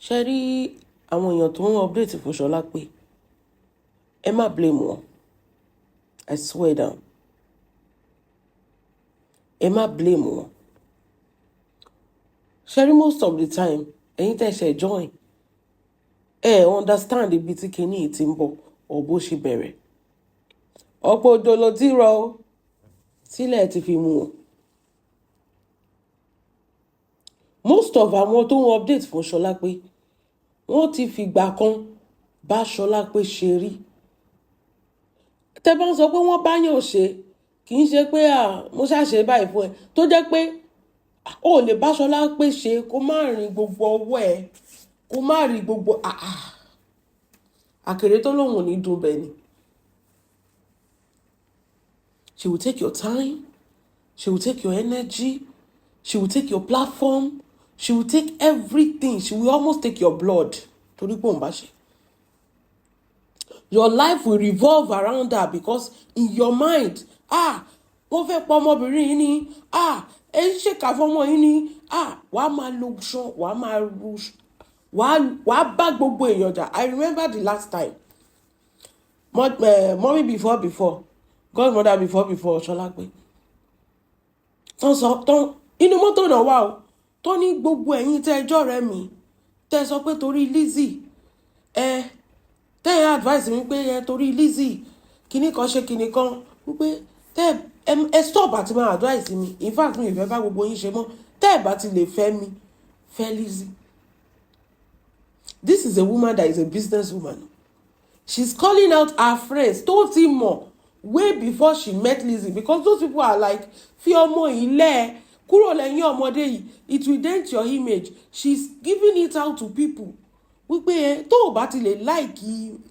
Ṣé rí àwọn èèyàn tó ń update fún Ṣọlá pé ẹ má blame wọn. I swear down. Ẹ má blame wọn. Ṣé rí, most of the time, ẹ̀yin tẹ́ ṣe join, ẹ understand ibi tí kinní yìí ti ń bọ̀ or bó ṣe bẹ̀rẹ̀. Ọ̀pọ̀ òjò ló ti rọ̀ o, tílẹ̀ ti fi mú o. Most of àwọn tó ń update fún Ṣọlá pé wọ́n ti fìgbà kan bá Ṣọlá pé ṣe rí. Tẹ́ bá ń sọ pé wọ́n bá yàn ṣe, kì í ṣe pé à mo ṣàṣe báyìí fún ẹ, tó jẹ́ pé o lè bá Ṣọlá pé ṣe kó má rìn gbogbo ọwọ́ ẹ, kó má rí gbogbo àkèrè tó lóun ò ní dùn bẹ́ẹ̀ ni. She will take your time, she will take your energy, she will take your platform, she will take everything, she will almost take your blood torí pé òun bá ṣe. Your life will revolve around her because in your mind, ah, wọ́n fẹ́ pa ọmọbìnrin yìí ni, ah, ẹ ń ṣèkà fọmọ yìí ni, ah, wàá máa lo ṣan, wàá máa ru, wàá bá gbogbo èèyàn jà. I remember the last time, mommy before before, godmother before before Ṣọlápé, tán sọ tán inú mọ́tò náà wà o, tó ní gbogbo ẹ̀yin tẹ́ ẹjọ́ rẹ mi, tẹ́ sọ pé torí Lizzy, ẹ tẹ́ ẹ advice mi pé ẹ torí Lizzy kinní kan ṣe kinní kan, wípé tẹ́ ẹ stop àti máa advice mi. In fact, mi ì fẹ́ bá gbogbo yín ṣe mọ́. Tẹ́ ẹ bá ti lè fẹ́ mi, fẹ́ Lizzy. This is a woman that is a business woman. She's calling out her friends tó ti mọ̀ way before she met Lizzy, because those people are like, fi ọmọ yìí lẹ̀, kúrò lẹ́yìn ọmọdé yìí, it will dent your image. She's giving it out to people wípé ẹ tó o bá ti lè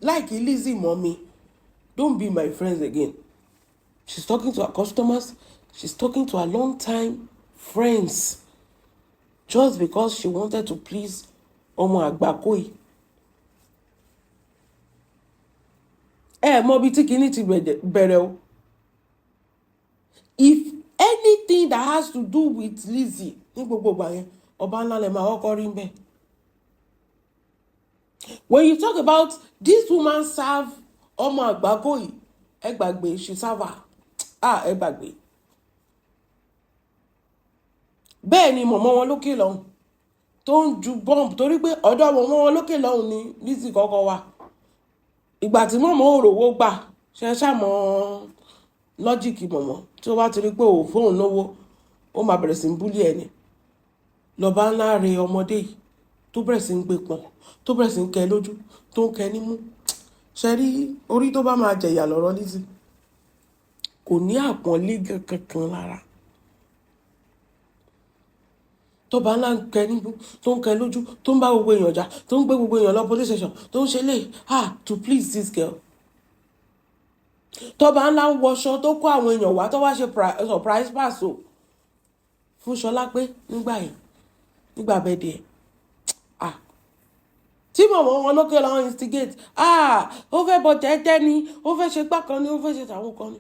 like Lizzy mọ́ mi, don't be my friends again. She's talking to her customers, she's talking to her long time friends, just because she wanted to please ọmọ àgbákò yìí. Ẹ mọ ibi tí kinní ti bẹ̀rẹ̀ o. If anything that has to do with Lizzy ní gbogbo ìgbà yẹn, ọba ńlá lè máa kọ́kọ́ rí bẹ́ẹ̀. When you talk about this woman serve ọmọ àgbákò yìí, ẹ gbàgbé, she serve her. Ah, ẹ gbàgbé. Bẹ́ẹ̀ ni mọ̀mọ́ wọn lókè lọ́hùn tó ń ju bomb, torí pé ọ̀dọ̀ mọ̀mọ́ wọn lókè lọ́hùn ni Lizzy kọ́kọ́ wà. Ìgbà tí mọ̀mọ́ ò rówó gbà, ṣe ṣàmọ́ logic mọ̀mọ́, tí ó bá ti rí pé òun fóun lówó, ó máa bẹ̀rẹ̀ sí ń bully ẹni. Lọ́ba ńlá re ọmọdé yìí tó bẹ̀rẹ̀ sí ń gbé pọ̀n, tó bẹ̀rẹ̀ sí ń kẹ lójú, tó ń kẹ nímú. Ṣe rí orí tó bá máa jẹ̀yà lọ́rọ̀ Lizzy, kò ní àpọ́nlé kankan lára. Tó bá ńlá ń kẹ nímú, tó ń kẹ lójú, tó ń bá gbogbo èèyàn jà, tó ń gbé gbogbo èèyàn lọ police station, tó ń ṣe lè, ah, to please this girl. Tó bá ńlá ń wọṣọ, tó kó àwọn èèyàn wá, tó wá ṣe surprise pass o fún Ṣọlá pé nígbà yẹn, nígbà bẹ́ẹ̀ díẹ̀, ah, tí mọ̀mọ́ wọn lókè lọ́wọ́ instigate, ah, ó fẹ́ bọ jẹ́jẹ́ ni, ó fẹ́ ṣe gbá kan ni, ó fẹ́ ṣe tàwọn kan ni.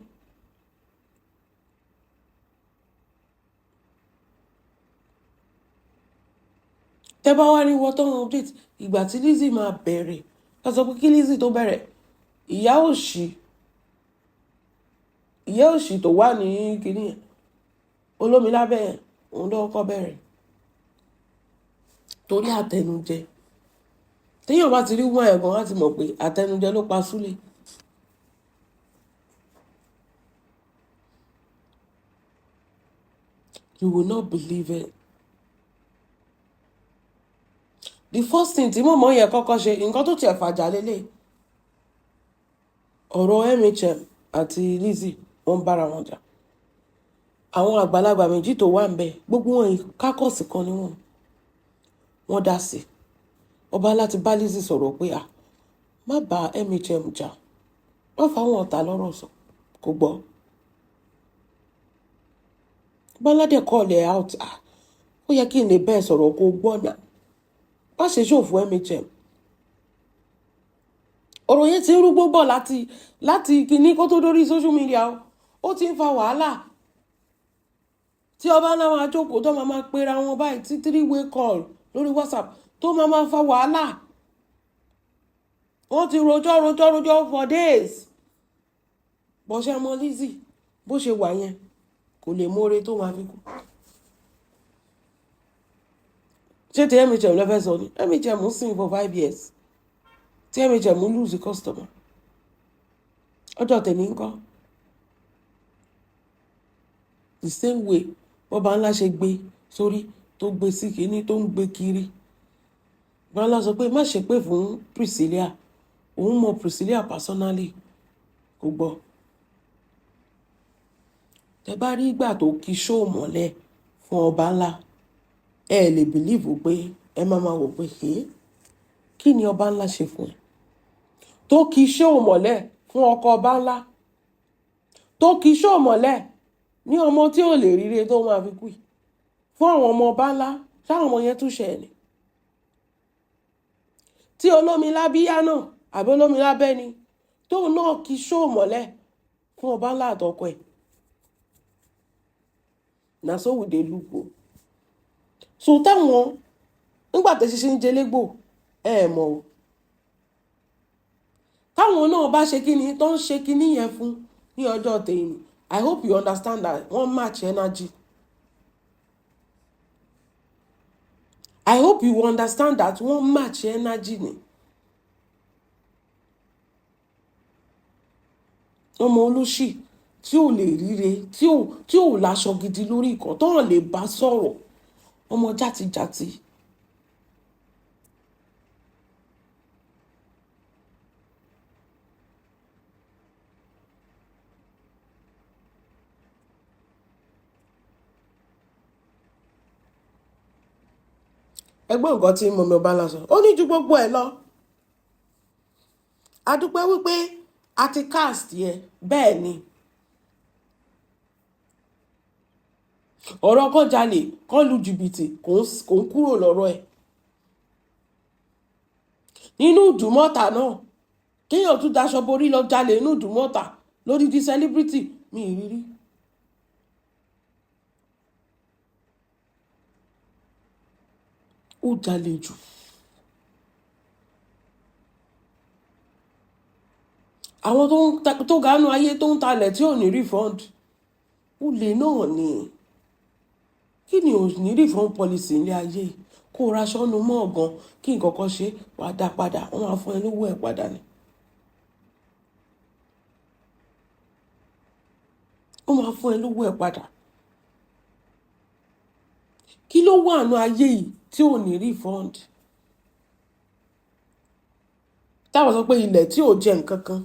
Tẹ́ bá wá ní wọ́n tó ń update, ìgbà tí Lizzy máa bẹ̀rẹ̀, ká sọ pé kí Lizzy tó bẹ̀rẹ̀, ìyá òṣì tó wà ní kinní yẹn, olómi lábẹ́ yẹn, òun ló kọ́kọ́ bẹ̀rẹ̀ torí àtẹnujẹ. Téèyàn bá ti rí wọ́n ẹ̀gbọ́n, á ti mọ̀ pé àtẹnujẹ ló pa Súlè. You will not believe it. The first thing tí mọ̀mọ́ yẹn kọ́kọ́ ṣe, nǹkan tó tiẹ̀ fàjà lélẹ̀, ọ̀rọ̀ MHM àti Lizzy, wọ́n ń bára wọn jà. Àwọn àgbàlagbà méjì tó wà ń bẹ̀, gbogbo wọn yìí kákọ̀sì kan ni wọ́n. Wọ́n dá sí i. Ọba láti bá Lizzy sọ̀rọ̀ pé à, má bá MHM jà, má fáwọn ọ̀tá lọ́rọ̀ sọ, kò gbọ́. Bọ́ládé call ẹ̀ out, ah, ó yẹ kí n lè bẹ́ẹ̀ sọ̀rọ̀ kó gbọ́ náà. Má ṣe ṣòfò MHM. Ọ̀rọ̀ yẹn ti ń rúgbó bọ̀ láti kíní kó tó dórí social media o. Ó ti ń fa wàhálà. Tí ọba ńlá máa jókòó tó máa máa pera wọn báyìí tí three way call lórí WhatsApp. tó máa máa fa wàhálà. Wọ́n ti rojọ́, rojọ́, rojọ́ for days. Bó ṣe mọ Lizzy, bó ṣe wà yẹn, kò lè mórè tó máa fi kú. Ṣé ti MHM lẹ́fẹ̀ẹ́ sọ ni? MHM ń sìn for 5 years tí MHM ń lose customer. Ọjọ́ tèmi ń kọ́, the same way bọ́ba ńlá ṣe gbé sórí, tó gbé sí kínní, tó ń gbé kiri. Bọ́lá ńlá sọ pé má ṣe pé fún Priscilla, òun mọ Priscilla personally, kò gbọ́. Tẹ bá rí ìgbà tó kí ṣó mọ́lẹ̀ fún ọba ńlá, ẹ lè believe pé ẹ máa máa wò pé kí ni ọba ńlá ṣe fún ẹ tó kí ṣó mọ́lẹ̀ fún ọkọ ọba ńlá, tó kí ṣó mọ́lẹ̀ ní ọmọ tí ò lè ríre tó máa fi kú yìí fún àwọn ọmọ ọba ńlá. Sáwọn ọmọ yẹn tún ṣe ẹ̀ ni tí olómi lábíyá náà àbí olómi lábẹ́ ni, tóun náà kí ṣó mọ́lẹ̀ fún ọba ńlá àtọkọ ẹ̀. Na so we dey look o. So táwọn nígbà tó ṣiṣẹ́ ń jẹlégbò, ẹ ẹ̀ mọ̀ o, táwọn náà bá ṣe kíni tó ń ṣe kíní yẹn fún ní ọjọ́ tèmi, I hope you understand that wọ́n match energy. I hope you understand that wọ́n match energy ni. Ọmọ olóṣì tí ò lè ríre, tí ò láṣọ gidi lórí ìkan tó hàn lè bá sọ̀rọ̀, ọmọ játijàti. Ẹgbọ́n nǹkan tí mummy ọba sọ, ó ní ju gbogbo ẹ̀ lọ, a dúpẹ́ wípé a ti cast yẹ. Bẹ́ẹ̀ ni ọ̀rọ̀ kan jalè kan lu jìbìtì, kò ń kúrò lọ́rọ̀ ẹ̀ nínú ìdùmọ̀tà náà. Kéèyàn tún daṣọ borí lọ jalè nínú ìdùmọ̀tà lódìdí celebrity mi ìrírí. Ó jalè jù. Àwọn tó gánú ayé tó ń talẹ̀ tí ò ní refund, olè náà ni. Kí ni ò ní refund policy ní ayé? Kó o raṣọ nu mọ́ ọ̀gan, kí nǹkan kan ṣe, wàá dá padà, wọ́n máa fún ẹ lówó ẹ̀ padà ni. Wọ́n máa fún ẹ lówó ẹ̀ padà. Kí ló wà nù ayé yìí tí ò ní refund? Táwọn sọ pé ilẹ̀ tí ò jẹ́ nǹkan kan,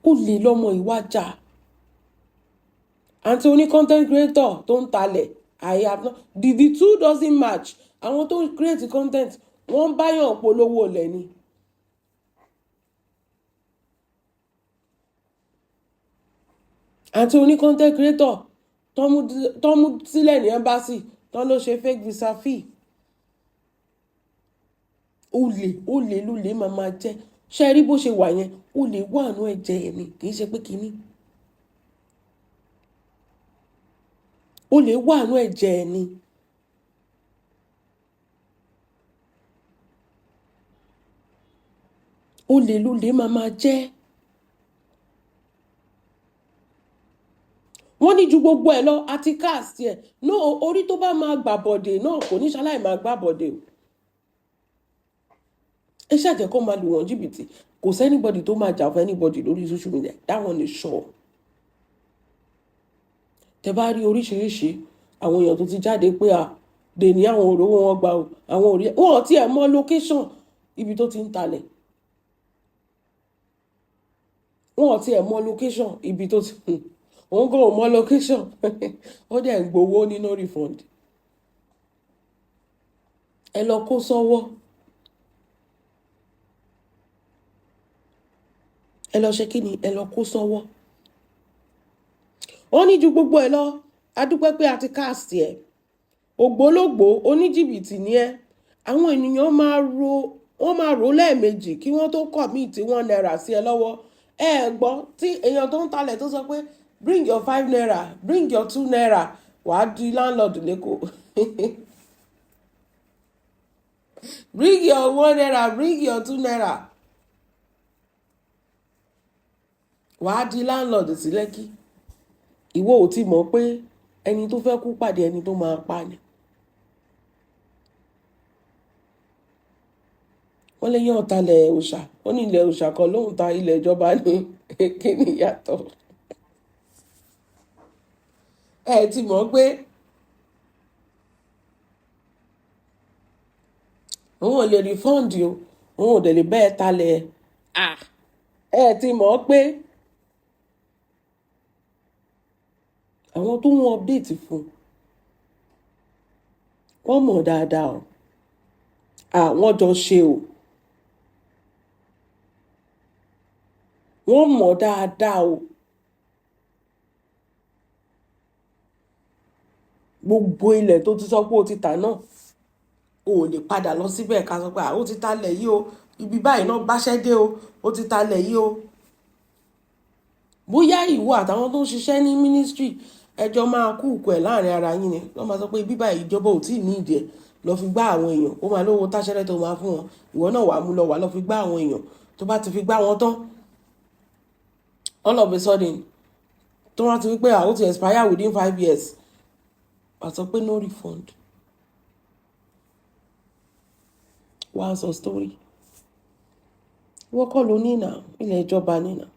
ó lè lọ́mọ ìwájà. Àǹtí oní content creator tó ń talẹ̀, I have not the two doesn't match. Àwọn tó ń create content, wọ́n ń báyàn polówó ilẹ̀ ni. Àǹtí oní content creator tó mú sílẹ̀ ní embassy, tó ló ṣe fake visa fee, olè, olè lólè máa máa jẹ́. Ṣe rí bó ṣe wà yẹn, olè wà nù ẹ̀jẹ̀ ẹ̀ ni, kì í ṣe pé kínní. Olè wà nù ẹ̀jẹ̀ ẹ̀ ni. Olè lólè máa máa jẹ́. Wọ́n ní ju gbogbo ẹ̀ lọ, àti cast ẹ̀ no. Orí tó bá máa gbà bọ̀dẹ̀ náà kò ní ṣaláì máa gbà bọ̀dẹ̀ o. Ẹ ṣàjẹ́ kó máa lù wọ́n jìbìtì. Kò sí anybody tó máa jà fún anybody lórí social media. That one is sure. Tẹ bá rí oríṣiríṣi àwọn èèyàn tó ti jáde pé à dèní, àwọn òrówó wọn gbà o, àwọn òrí wọn ò tiẹ̀ mọ location ibi tó ti ń talẹ̀, wọn ò tiẹ̀ mọ location ibi tó ti, òun kò mọ location, ó dẹ̀ ń gbowó nínú refund. Ẹ lọ kó sọ́wọ́, ẹ lọ ṣe kí ni, ẹ lọ kó sọ́wọ́. Wọ́n ní ju gbogbo ẹ lọ, a dúpẹ́ pé a ti cast ẹ̀. Ògbólógbòó oníjìbìtì ni ẹ́. Àwọn ènìyàn máa ro, wọ́n máa rò lẹ́ẹ̀mejì kí wọ́n tó commit ₦1 sí ẹ lọ́wọ́. Ẹ gbọ́ tí èèyàn tó ń talẹ̀ tó sọ pé, "Bring your ₦5, bring your ₦2." Wàá di landlord l'Ékòó. Bring your ₦1, bring your ₦2. Wàá di landlord sí Lẹ́kí. Ìwọ ò tí mọ̀ pé ẹni tó fẹ́ kú pàdé ẹni tó máa pa ni. Wọ́n lè yàn talẹ̀ òòṣà. Ó ní ilẹ̀ òòṣà kan lóhùn ta ilẹ̀ ìjọba ní. Kí ni ìyàtọ̀? Ẹ ti mọ̀ pé òun ò lè refund o, òun ò dẹ̀ lè bẹ́ẹ̀ talẹ̀. Ah! Ẹ ti mọ̀ pé àwọn tó ń update fún wọ́n mọ̀ dáadáa o. Àwọn jọ ṣe o. Wọ́n mọ̀ dáadáa o. Gbogbo ilẹ̀ tó ti sọ pé o ti tà náà, o ò lè padà lọ síbẹ̀ ká sọ pé à, ó ti talẹ̀ yìí o, ibi báyìí náà báṣẹ́ dé o, ó ti talẹ̀ yìí o. Bóyá ìwọ àtàwọn tó ń ṣiṣẹ́ ní ministry ẹjọ́ máa kú ìkú ẹ̀ láàrin ara yín ni. Wọ́n máa sọ pé ibi báyìí ìjọba ò tí ì ní ìdí ẹ̀ lọ fi gbá àwọn èèyàn. Ó máa lówó táṣẹ́rẹ́ tó máa fún wọn. Ìwọ náà wàá mú lọ wàá lọ fi gbá àwọn èèyàn. Tó bá ti fi gbá wọn tán, all of a sudden, tó wọ́n ti wí pé à, ó ti expire within 5 years, wàá sọ pé no refund. Wàá sọ story. Ìwọ kọ́ ló ní now, ilẹ̀ ìjọba ní now.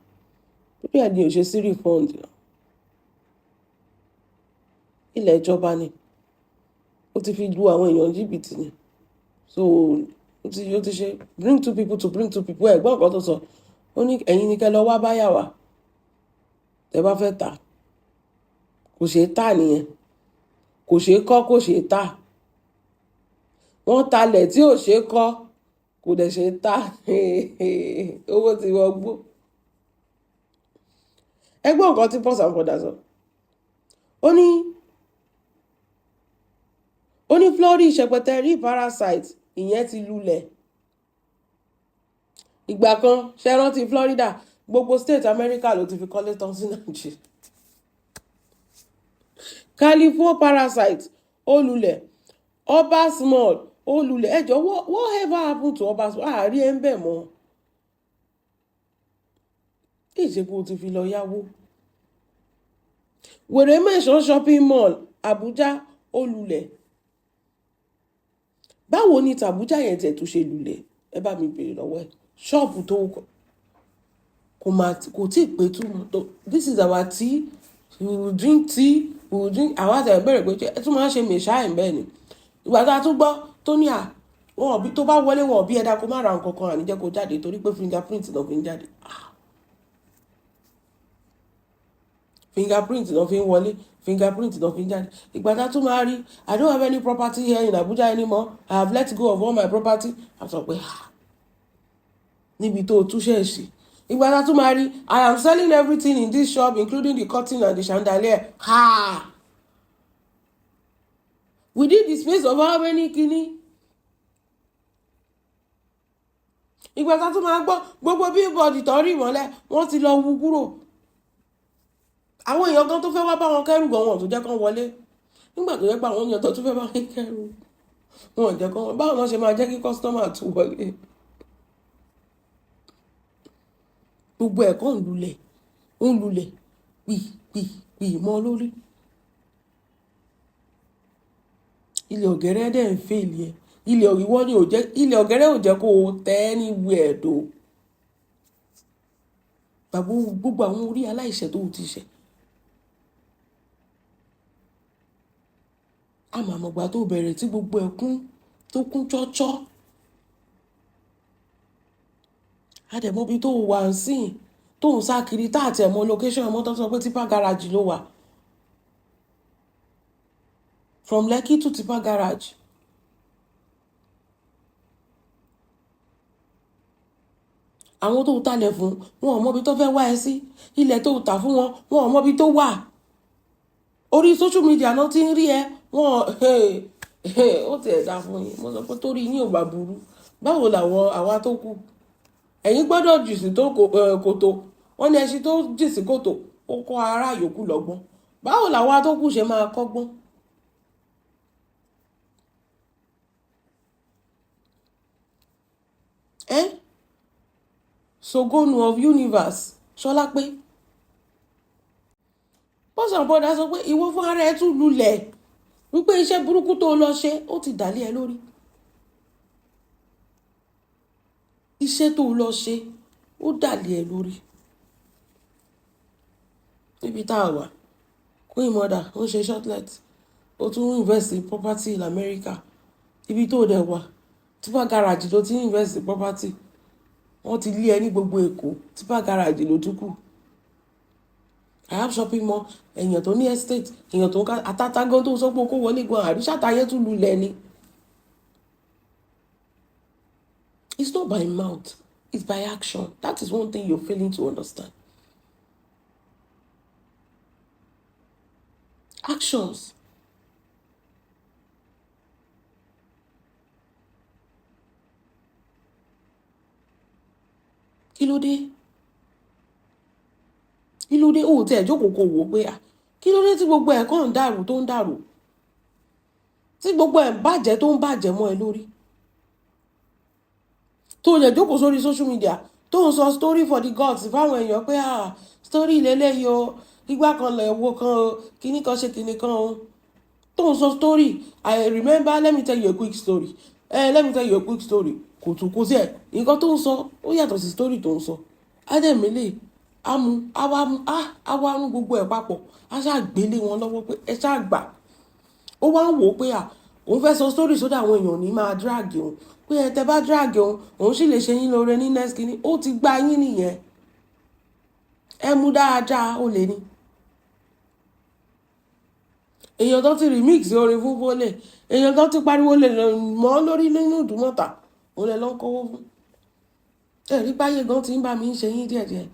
Torí ẹ ni ò ṣe sí refund. Ilẹ̀ ìjọba ni. Ó ti fi lu àwọn èèyàn jìbìtì ni. So ó ti ṣe bring two people to bring two people. Ẹ gbọ́ nǹkan tó sọ. Ó ní ẹ̀yin ni kẹ́ lọ wá buyer wá. Tẹ bá fẹ́ tà. Kò ṣe é tà nìyẹn. Kò ṣe é kọ́, kò ṣe é tà. Wọ́n talẹ̀ tí ò ṣe é kọ́, kò dẹ̀ ṣe é tà. Owó ti wọ gbó. Ẹ gbọ́ nǹkan tí Pause and Ponder sọ. Ó ní flourish ṣẹpẹtẹ parasite ìyẹn ti lulẹ̀. Ìgbà kan ṣe rántí Florida, gbogbo state America ló ti fi kọ́lé tán sí Nàìjíríà. California parasite ó lulẹ̀. Obas Mall ó lulẹ̀. Ẹ jọ̀ọ́, what ever happened to Obas Mall? Àárí ẹ̀ ń bẹ̀ mọ́. Kì í ṣe pé o ti fi lọ yáwó. Wèrè Mansion Shopping Mall, Abuja ó lulẹ̀. Báwo ni tàbújá yẹn tẹ̀ tó ṣe lulẹ̀? Ẹ bá mi bèrè lọ́wọ́ ẹ̀. Ṣọ́ọ̀bù tó kò máa kò tí ì pé two. This is our tea. We will drink tea. We will drink. Àwa àti ẹ̀ bẹ̀rẹ̀ pé ẹ tún máa ń ṣe mèṣá ẹ̀ bẹ́ẹ̀ ni. Ìgbà tá a tún gbọ́ tó ní à wọn ò bí tó bá wọlé wọn ò bí ẹ̀dá kó má ra nǹkan kan àníjẹ́ kó jáde torí pé fingerprint náà fi ń jáde. Ah! Fingerprint náà fi ń wọlé, fingerprint náà fi ń jáde. Ìgbà tá a tún máa rí, "I don't have any property here in Abuja anymore. I have let go of all my property." A sọ pé ah, níbi tó o túṣẹ̀ sí. Ìgbà tá a tún máa rí, "I am selling everything in this shop, including the curtain and the chandelier." Ha! Within the space of how many kini? Ìgbà tá a tún máa gbọ́ gbogbo billboard tó rí ìmọ́lẹ̀ wọ́n ti lọ wú kúrò. Àwọn èèyàn gan tó fẹ́ wá bá wọn kẹ́rù gan wọn ò tún jẹ́ kán wọlé. Nígbà tó jẹ́ pé àwọn èèyàn tó tún fẹ́ bá wọn kẹ́rù wọn ò jẹ́ kán wọlé. Báwo ni wọ́n ṣe máa jẹ́ kí customer tún wọlé? Gbogbo ẹ̀ kàn ń lulẹ̀, ń lulẹ̀ pì pì pì mọ́ lórí. Ilẹ̀ ọ̀gẹ́rẹ́ dẹ̀ ń fail ẹ. Ilẹ̀ ìwọ ni ò jẹ́, ilẹ̀ ọ̀gẹ́rẹ́ ò jẹ́ kó o tẹ́ anywhere dò. Gbàgbọ́ gbogbo àwọn orí aláìṣẹ̀ tó ti ṣẹ̀. A máa mọ̀ ìgbà tó bẹ̀rẹ̀ tí gbogbo ẹ̀ kún tó kún chọ́chọ́. A dẹ̀ mọ̀ ibi tó wà ń sìn, tó ń sá kiri tá àti ẹ̀ mọ location mọ́ tó sọ pé Tipa garage ló wà. From Lekki to Tipa garage. Àwọn tó talẹ̀ fún wọn ò mọ ibi tó fẹ́ wá ẹ sí. Ilẹ̀ tó tà fún wọn, wọn ò mọ ibi tó wà. Orí social media náà ti ń rí ẹ. Wọ́n ó ti ẹ̀ dá fún yín. Mo sọ pé torí yín ò bá burú. Báwo làwọn àwa tó kù? Ẹ̀yin gbọ́dọ̀ jù sí tó kòtò. Wọ́n ní ẹṣin tó jù sí kòtò, ó kọ́ ará yòókù lọ́gbọ́n. Báwo làwa tó kù ṣe máa kọ́gbọ́n? Eh? Sogonu of universe, Ṣọlápé. Bọ́sàn bọ́dà sọ pé ìwọ fún ara ẹ tún lulẹ̀, wípé iṣẹ́ burúkú tó lọ ṣe, ó ti dàlí ẹ lórí. Iṣẹ́ tó lọ ṣe, ó dàlí ẹ lórí. Níbi tá a wà, Queen Mother ó ń ṣe shortlet, ó tún invest in property in America. Ibi tó dẹ̀ wà, tipper garage ló ti ń invest in property. Wọ́n ti lé ẹ ní gbogbo Èkó, tipper garage ló tún kù. I have shopping mall, èèyàn tó ní estate, èèyàn tó ń ká àtàtà gan tó sọ pé kó wọlé gan, àríṣàtàyé tún lulẹ̀ ni. It's not by mouth, it's by action. That is one thing you're failing to understand. Actions. Kí ló dé? Kí ló dé? Ó tẹ̀ jókòó kó wò ó pé, à, kí ló dé tí gbogbo ẹ̀ kàn ń dàrú tó ń dàrú? Tí gbogbo ẹ̀ ń bàjẹ́ tó ń bàjẹ́ mọ́ ẹ lórí. Tó lè jókòó sórí social media, tó ń sọ story for the gods fáwọn èèyàn pé, ah, story lélẹ́yìí o, ìgbà kan lẹ̀ wo kan o, kíní kan ṣe kíní kan o. Tó ń sọ story, I remember, let me tell you a quick story. Let me tell you a quick story. Kò tún kó sí ẹ̀. Nǹkan tó ń sọ, ó yàtọ̀ sí story tó ń sọ. Ademele, á mú, á wá mú, á wá rún gbogbo ẹ̀ papọ̀. Á ṣáà gbélé wọn lọ́wọ́ pé ẹ ṣáà gbà. Ó wá ń wò ó pé, à, òun fẹ́ sọ story sódà àwọn èèyàn ní máa drag òun. Pé ẹ tẹ bá drag òun, òun sì lè ṣe yín lóore ní next kíní. Ó ti gba yín nìyẹn. Ẹ mú dáadáa, ó lè ní. Èèyàn tó ti remix orin fún Fólè, èèyàn tó ti pariwo lè mọ́ lórí nínú Ìdúmọ̀tà, òun lè lọ ń kówó fún. Ẹ rí báyé gan tí ń bá mi ń ṣe yín díẹ̀díẹ̀.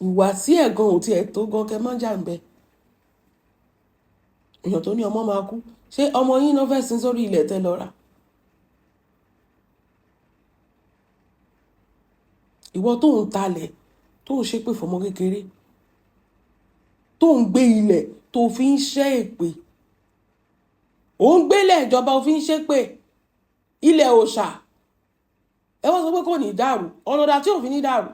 Ìwà sí ẹ̀ gan ò tiẹ̀ tó gan kẹ má jà ń bẹ. Èèyàn tó ní ọmọ máa kú. Ṣé ọmọ yín náà fẹ́ sin sórí ilẹ̀ tẹ́ lọ rà? Ìwọ tó ń talẹ̀, tó ń ṣépè fọmọ kékeré, tó ń gbé ilẹ̀ tó fi ń ṣẹ́ èpè. Ò ń gbélé ìjọba ó fi ń ṣépè. Ilẹ̀ òòṣà. Ẹ wá sọ pé kò ní dàrú. Ọ̀nà dà tí ò fi ní dàrú.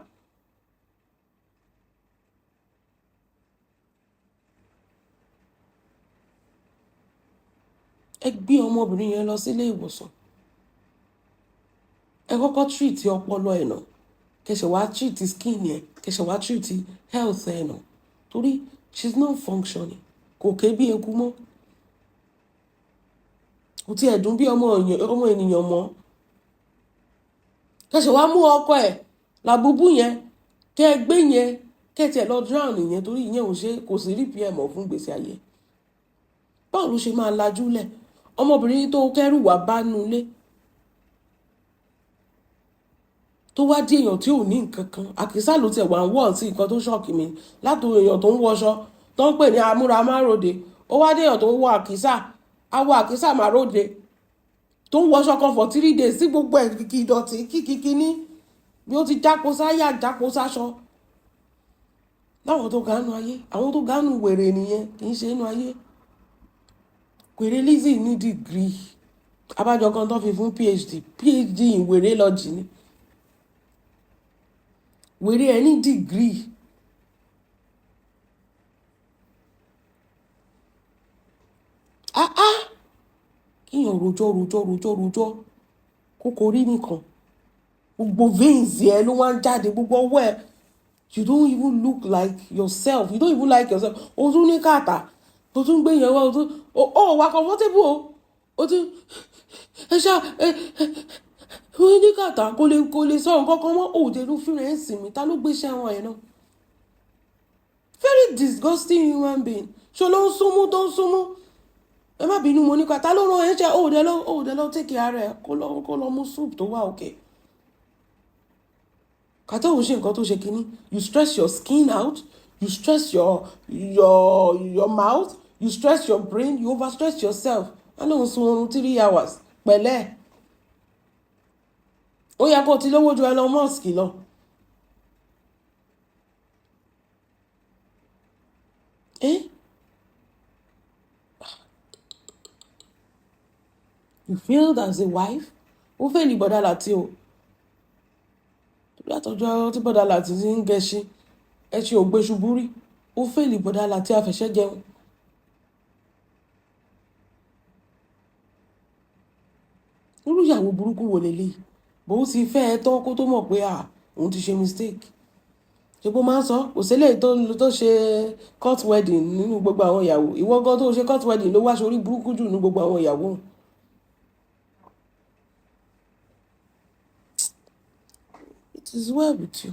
Ẹ gbé ọmọbìnrin yẹn lọ sí ilé ìwòsàn. Ẹ kọ́kọ́ treat ọpọlọ ẹ̀ náà. Kẹsẹ̀ wá treat skin ẹ̀, kẹsẹ̀ wá treat health ẹ̀ náà. Torí she's not functioning. Kò ké bí eku mọ́. Kò tí ẹ̀ dùn bí ọmọ ènìyàn mọ́. Kẹsẹ̀ wá mú ọkọ ẹ̀ làbúbú yẹn, kẹ gbé yẹn, kẹ tiẹ̀ lọ drown yẹn torí ìyẹn ò ṣe, kò sí repair mọ́ fún ìgbésí ayé. Báwo ló ṣe máa lajú lẹ̀? Ọmọbìnrin tó kẹ́rù wá bá nu ilé. Tó wá di èèyàn tí ò ní nǹkan kan. Àkísà ló tiẹ̀ wà ń wọ̀ sí nǹkan tó shock mi. Látò èèyàn tó ń wọṣọ, tó ń pè ní amúra máròde. Ó wá dé èèyàn tó ń wọ àkísà, awọ àkísà máròde. Tó ń wọṣọ kan for 3 days sí gbogbo ẹ̀ kìkì ìdọ̀tí kìkì kíní. Bí ó ti jápo sáyà, jápo sáṣọ. Láwọn tó gánú ayé, àwọn tó gánú wèrè nìyẹn, kì í ṣe inú ayé. Wèrè Lizzy ní degree. Abájọ kan tó fi fún PhD, PhD in wèrè lọ́jì ni. Wèrè ẹ ní degree. Ah ah! Kíyàn rojọ́, rojọ́, rojọ́, rojọ́. Kókó rí nìkan. Gbogbo veins ẹ ló wá ń jáde, gbogbo ọwọ́ ẹ. You don't even look like yourself. You don't even like yourself. O tún ní kàtà. O tún gbé yẹn wá, o tún, o wà comfortable o. O tún, ẹ ṣá, ẹ, o ní kàtà, kò lè sọ nǹkan kan mọ́. O dé ló fi rẹ̀ ń sinmi. Ta ló gbé iṣẹ́ wọn yẹn náà? Very disgusting human being. Ṣé ló ń súnmú tó ń súnmú? Ẹ má bínú, mo ní kàtà ló rán ẹ jẹ́. O dé lọ take care rẹ̀, kó lọ mú soup tó wà okay. Kàtà òun ṣe nǹkan tó ṣe kíní. You stress your skin out, you stress your mouth, you stress your brain, you overstress yourself. Wọ́n lóun sun oorun 3 hours pẹ̀lẹ́. Ó yẹ kó o ti lówó ju Elon Musk lọ. Eh? You failed as a wife. Ó fail bọ̀dá Láti o. Torí àtọ́jọ́ tí bọ̀dá Láti ti ń gẹṣin, ẹṣin ò gbé ṣubú rí. Ó fail bọ̀dá Láti àfẹsẹ̀ jẹun. Irú ìyàwó burúkú wo leléyìí? Bó ti fẹ́ ẹ tán kó tó mọ̀ pé à, òun ti ṣe mistake. Ṣé bó máa ń sọ? Kò sí eléyìí tó ṣe court wedding nínú gbogbo àwọn ìyàwó. Ìwọ gan tó ṣe court wedding ló wá ṣe orí burúkú jù nínú gbogbo àwọn ìyàwó. It is well with you.